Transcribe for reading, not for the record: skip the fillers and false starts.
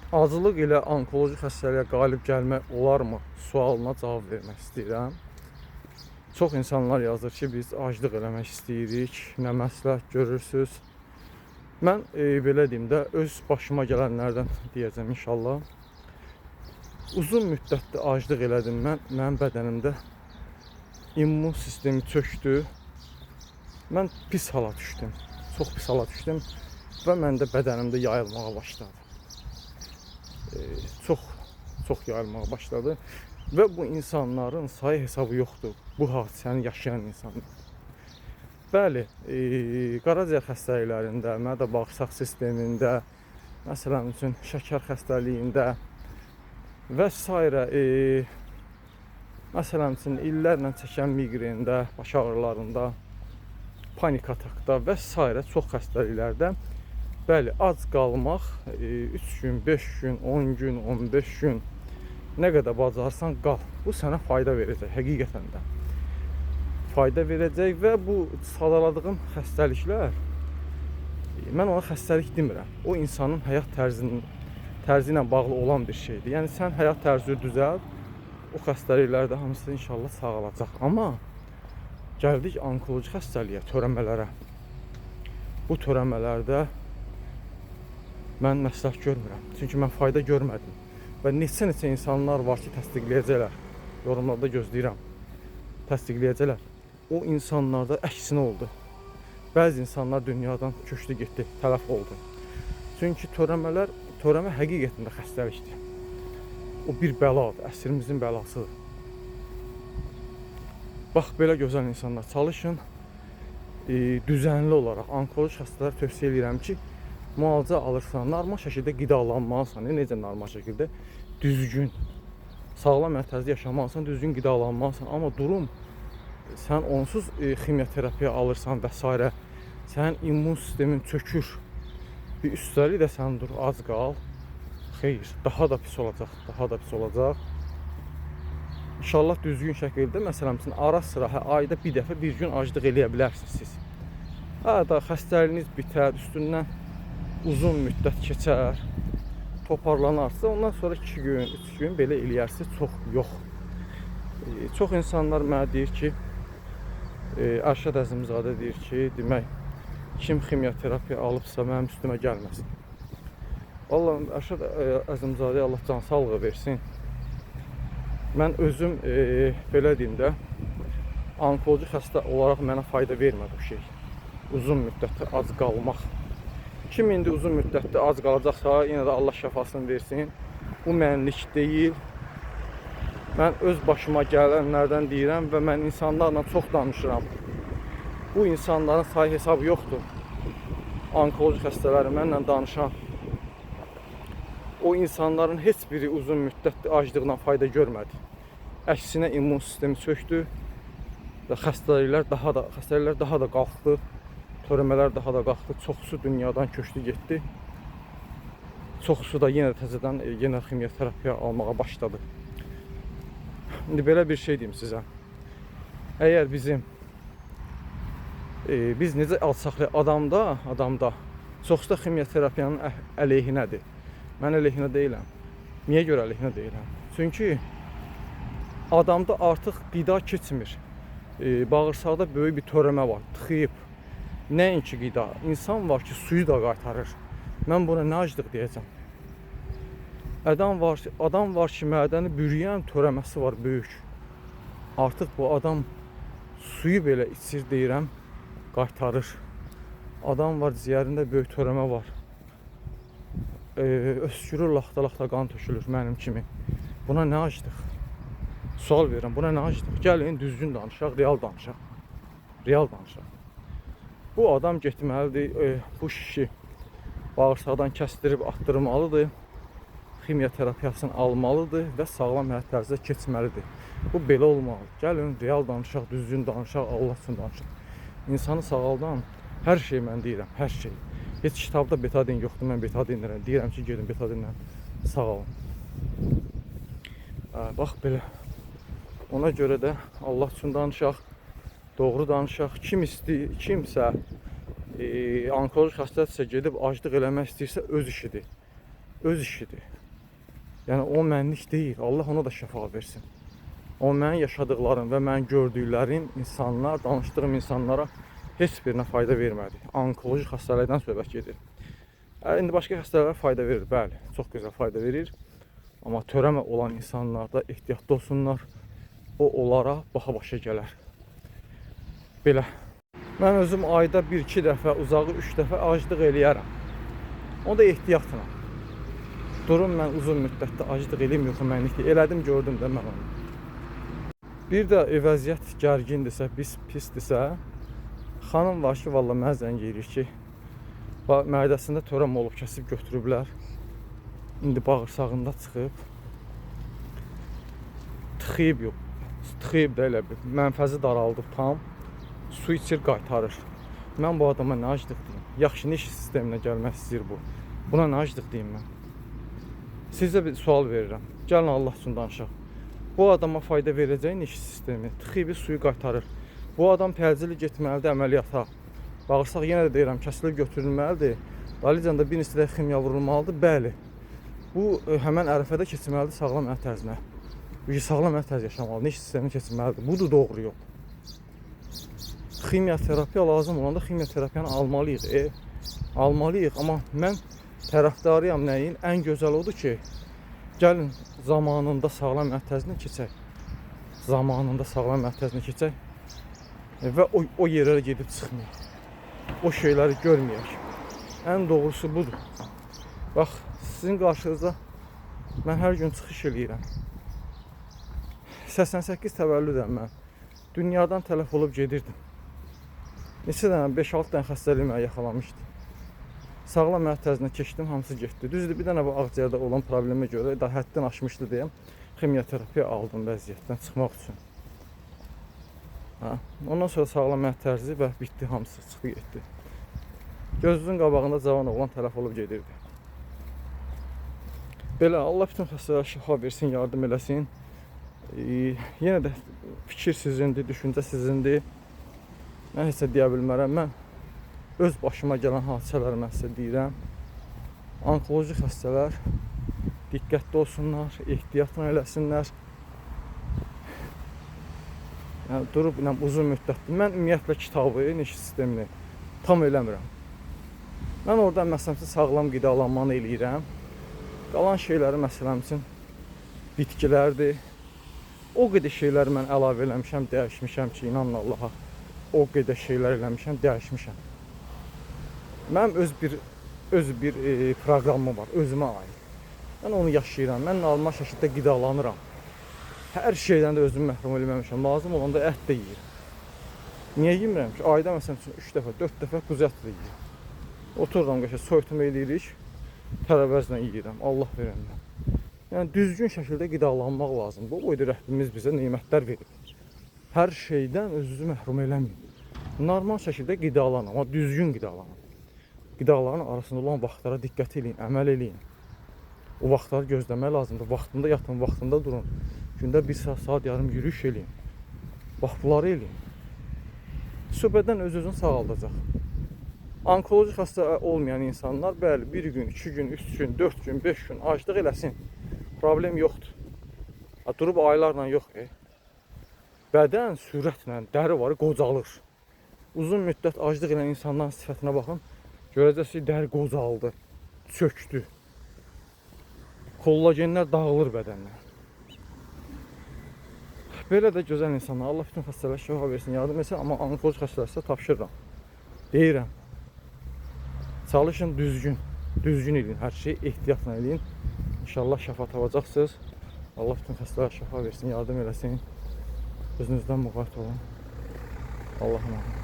Aclıq ilə onkoloji xəstəliyə qalib gəlmək olarmı sualına cavab vermək istəyirəm. Çox insanlar yazır ki, biz aclıq eləmək istəyirik, nə məsləhət görürsüz? Mən belə deyim də, öz başıma gələnlərdən deyəcəm inşallah. Uzun müddətli aclıq elədim mən. Mənim bədənimdə immun sistemi çökdü. Mən pis hala düşdüm. Çox pis hala düşdüm və məndə bədənimdə yayılmağa başladı. Çox yayılmağa başladı və bu insanların sayı hesabı yoxdur. Bu hadisəni yaşayan insanlar. Bəli, qaraciyər xəstəliklərində, mədə bağırsaq sistemində, məsələn üçün şəkər xəstəliyində və sairə, məsələn üçün illərlə çəkən miqrendə, baş ağrılarında, panik atakda və sairə çox xəstəliklərdə bəli, ac qalmaq 3 gün, 5 gün, 10 gün, 15 gün nə qədər bacarsan qal. Bu sənə fayda verəcək həqiqətən də. Fayda verəcək və bu sadaladığım xəstəliklər, mən ona xəstəlik demirəm. O insanın həyat tərzi ilə bağlı olan bir şeydir. Yəni sən həyat tərzini düzəlt, o xəstəliklər də hamısı inşallah sağalacaq. Amma gəldik onkoloji xəstəliyə, törəmələrə. Bu törəmələrdə mən məsləhət görmürəm. Çünki mən fayda görmədim. Və neçə-neçə insanlar var ki, təsdiqləyəcəklər. Yorumlarda gözləyirəm. Təsdiqləyəcəklər. O insanlarda əksinə oldu. Bəzi insanlar dünyadan köçdü, getdi, tələf oldu. Çünki törəmə həqiqətən də xəstəlikdir. O bir bəladır, əsrimizin bəlasıdır. Bax, belə gözəl insanlar, çalışın. Düzənli olaraq onkoloji xəstələr tövsiyə edirəm ki, müalicə alırsan, normal şəkildə qidalanmalısan. Necə normal şəkildə? Düzgün, sağlam həyat tərzi yaşamalısan, düzgün qidalanmalısan. Amma durum, sən onsuz ximiyaterapiya alırsan və s. Sənin immun sistemin çökür. Bir üstəlik də sən dur, az qal. Xeyr, daha da pis olacaq, daha da pis olacaq. İnşallah düzgün şəkildə, məsələn, ara sıra, ayda bir dəfə bir gün aclıq eləyə bilərsiniz siz. Hə, da xəstəliyiniz bitər, üstündən uzun müddət keçər, toparlanarsa, ondan sonra 2 gün, 3 gün belə eləyərsiniz, çox yox. Çox insanlar mənə deyir ki, Ərşad Əzimzadə deyir ki, demək, kim ximiyaterapiya alıbsa mənim üstümə gəlməsin. Vallahi Ərşad Əzimzadə Allah can sağlığı versin. Mən özüm belə deyim də, onkoloji xəstə olaraq mənə fayda vermədi bu şey. Uzun müddətli ac qalmaq. Kim indi uzun müddətli ac qalacaqsa, yenə də Allah şəfasını versin. Bu mənlik deyil. Mən öz başıma gələnlərdən deyirəm və mən insanlarla çox danışıram. Bu insanların sayı hesabı yoxdur. Onkoloji xəstələri mənlə danışan. O insanların heç biri uzun müddətli aclıqdan fayda görmədi. Əksinə immun sistemi çökdü və xəstəliklər daha da qalxdı. Törəmələr daha da qalxdı. Çoxsu dünyadan köçdü, getdi. Çoxsu da yenə təzədən yenə ximiyaterapiya almağa başladı. İndi belə bir şey deyim sizə. Əgər bizim biz necə alçaqlı adamda çoxsu da ximiyaterapiyanın əleyhinədir. Mən əleyhinə deyiləm. Niyə görə əleyhinə deyiləm? Çünki adamda artıq qida keçmir. Bağırsaqda böyük bir törəmə var, tıxıyıb. Nəinki qida, insan var ki, suyu da qaytarır. Mən buna nə aclıq deyəcəm? Adam var ki, mədəni bürüyən törəməsi var böyük. Artıq bu adam suyu belə içir deyirəm, qaytarır. Adam var, ciyərində böyük törəmə var. Öskürür, laxta-laxta qan tökülür mənim kimi. Buna nə aclıq? Sual verirəm, buna nə aclıq? Gəlin, düzgün danışaq, real danışaq. Real danışaq. Bu adam getməlidir, bu şişi bağırsaqdan kəsdirib atdırmalıdır, ximiyaterapiyasını almalıdır və sağlam həyat tərzinə keçməlidir. Bu belə olmalıdır. Gəlin, real danışaq, düzgün danışaq, Allah üçün danışaq. İnsanı sağaldan hər şey mən deyirəm, hər şey. Heç kitabda betadin yoxdur, mən betadinlə deyirəm ki, gedin betadinlə sağalın. Bax belə. Ona görə də Allah üçün danışaq. Doğru danışaq. Kim istəyir, kimsə onkoloji xəstədirsə gedib aclıq eləmək istəyirsə öz işidir. Öz işidir. Yəni o mənlik deyil. Allah ona da şəfa versin. O mənim yaşadıqlarım və mənim gördüklərim insanlar, danışdığım insanlara heç birinə fayda vermədi. Onkoloji xəstəlikdən söhbət gedir. İndi başqa xəstəliklərə fayda verir, bəli, çox gözəl fayda verir. Amma törəmə olan insanlarda ehtiyatlı olsunlar. O onlara baxa-başa gələr. Belə. Mən özüm ayda 1-2 dəfə, uzağı 3 dəfə aclıq eləyərəm. O da ehtiyatla. Durum mən uzun müddətdə aclıq eləyim, yoxsa mənlik deyil. Elədim, gördüm də mən onu. Bir də vəziyyət gərgindirsə, pisdirsə, xanım var ki, valla mənə zəng eləyir ki, mədəsində törəm olub, kəsib götürüblər. İndi bağırsağında çıxıb. Tıxıyıb yox. Tıxıyıb da elə bir. Mənfəzi daraldıb tam. Su içir, qaytarır. Mən bu adama nə aclıq deyim? Yaxşı, niş sisteminə gəlmək istəyir bu. Buna nə aclıq deyim mən? Sizə bir sual verirəm. Gəlin Allah üçün danışaq. Bu adama fayda verəcək niş sistemi. Tıxıyıb suyu qaytarır. Bu adam təcili getməlidir əməliyyata. Bağırsaq yenə də deyirəm, kəsilib götürülməlidir. Dalıcan da bir neçə dəfə ximiya vurulmalıdır. Bəli. Bu həmən ərəfədə keçirməlidir sağlam həyat tərzinə. Sağlam həyat tərzi yaşamalı, niş sistemini keçirməlidir. Budur doğru yol. Ximiyaterapiya lazım olanda ximiyaterapiyanı almalıyıq. Almalıyıq, amma mən tərəfdarıyam nəyin? Ən gözəl odur ki, gəlin zamanında sağlam həyat tərzinə keçək. Zamanında sağlam həyat tərzinə keçək və o yerlərə gedib çıxmayaq. O şeyləri görməyək. Ən doğrusu budur. Bax, sizin qarşınızda mən hər gün çıxış eləyirəm. 88 təvəllüdəm mən. Dünyadan tələf olub gedirdim. Neçə dənə, 5-6 dənə xəstəlik məni yaxalamışdı. Sağlam həyat tərzinə keçdim, hamısı getdi. Düzdür, bir dənə bu ağciyərdə olan problemə görə daha həddən aşmışdı deyəm. Ximiyaterapiya aldım vəziyyətdən çıxmaq üçün. Hə. Ondan sonra sağlam həyat tərzi və bitdi, hamısı çıxdı getdi. Gözünüzün qabağında cavan oğlan tələf olub gedirdi. Belə Allah bütün xəstələrə şəfa versin, yardım eləsin. Yenə də fikir sizindir, düşüncə sizindir. Mən heç nə deyə bilmərəm. Mən öz başıma gələn hadisələri mən sizə deyirəm. Onkoloji xəstələr diqqətli olsunlar, ehtiyatla eləsinlər. Yəni durub uzun müddətli. Mən ümumiyyətlə kitabı, niş sistemini tam eləmirəm. Mən orada məsələn sağlam qidalanmanı eləyirəm. Qalan şeyləri məsələn üçün bitkilərdir. O qədər şeyləri mən əlavə eləmişəm, dəyişmişəm ki, inanın Allaha. O qədər şeylər eləmişəm, dəyişmişəm. Mənim öz bir proqramım var, özümə aid. Mən onu yaşayıram. Mən normal şəkildə qidalanıram. Hər şeydən də özümü məhrum eləməmişəm. Lazım olanda ət də yeyirəm. Niyə yemirəm ki? Ayda məsələn üçün 3 dəfə, 4 dəfə quzu əti də yeyirəm. Otururam qəşəng soyutma eləyirik, tərəvəzlə yeyirəm, Allah verəndə. Yəni düzgün şəkildə qidalanmaq lazımdır. O idi Rəbbimiz bizə nemətlər verib. Hər şeydən özünüzü məhrum eləməyin. Normal şəkildə qidalanın, amma düzgün qidalanın. Qidaların arasında olan vaxtlara diqqət eləyin, əməl eləyin. O vaxtları gözləmək lazımdır. Vaxtında yatın, vaxtında durun. Gündə 1 saat, saat yarım yürüyüş eləyin. Bax bunları eləyin. Söhbətdən öz-özünü sağaldacaq. Onkoloji xəstə olmayan insanlar, bəli, 1 gün, 2 gün, 3 gün, 4 gün, 5 gün aclıq eləsin. Problem yoxdur. Ha, durub aylarla yox. Bədən sürətlə, dəri var, qocalır. Uzun müddət aclıq edən insanların sifətinə baxın. Görəcəksiniz, dəri qocaldı, çökdü. Kollagenlər dağılır bədəndən. Belə də gözəl insanlar. Allah bütün xəstələrə şəfa versin, yardım etsin. Amma onkoloji xəstələrə sizə tapşırıram. Deyirəm. Çalışın düzgün. Düzgün eləyin. Hər şeyi ehtiyatla eləyin. İnşallah şəfa tapacaqsınız. Allah bütün xəstələrə şəfa versin, yardım eləsin. Özünüzdən müğayət olun. Allah'a emanet.